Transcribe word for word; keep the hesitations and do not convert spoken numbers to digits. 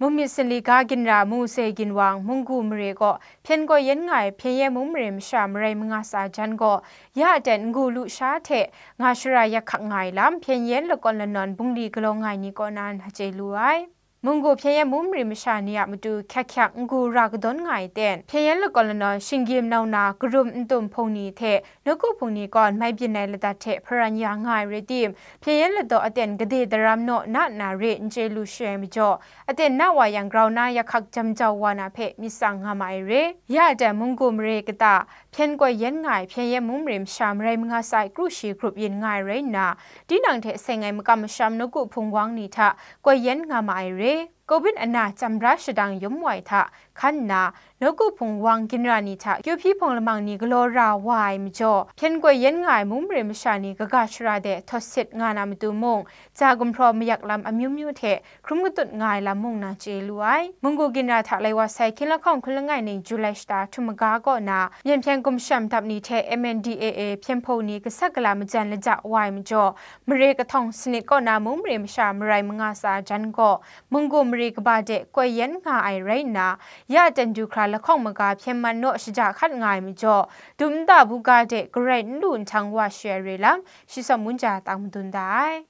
Bungmyit Sanli ga ginra Mu Ze Ginwang munggu mare kaw hpyen koi yen nga ai Hpyen Yen mung mare masha marai manga tsa jan gaw, ya aten n-gu lu sha hte nga shara yak hkak nga ai lam Hpyen Yen lakawn lanawn bungli galaw nga ai ni kaw na n chye lu ai. Munggu Hpyen Yen mung mare masha ni a matu hkyak hkyak n-gu ra kadawn nga ai ten, Hpyen Yen lakawn lanawn shinggyim nau na karum n-tum hpung ni hte nawku hpung ni kaw n mai byin ai ladat hte hparan ya nga ai rai tim, Hpyen Yen ladaw aten gade daram naw na nna re n chye lu sha ai majaw, aten na wa yang grau na yak hkak jam jau wa na hpe myit tsang nga ma ai re. Ya aten munggu mare kata, hpyen koi yen nga ai Hpyen Yen mung mare masha marai manga tsa ai kru shi grup yin nga ai rai nna, tinang hte seng ai makam masham nawku hpung wang ni hta koi yen nga ma ai re. Covid ana chyam bra shadang yum wai hta hkan nna, nawku hpung wang ginra ni hta kyu hpyi hpawng lamang ni galaw ra wa ai majaw, hpyen koi yen nga ai mung mare masha ni kaga shara de htawt sit nga na matu mung, ja gumhpraw mayak lam amyu myu hte hkrum katut nga ai lam mung na chye lu ai. Munggu ginra hta lai wa sai hkying lahkawng hkun langai ning Julai shata htum maga kaw na, myen hpyen gumshem dap ni hte M N D A A hpyen hpung ni gasat gala majan laja wa ai majaw, mare kahtawng sanit kaw na mung mare masha marai manga tsa jan gaw, munggu mare kaba de koi yen nga ai rai nna, ya aten du hkra lahkawng maga hpyen man naw shaja hkat nga ai majaw, dum nta buga de garai n lu nhtang wa shi ai re lam, shi tsawm wunja tang madun da ai.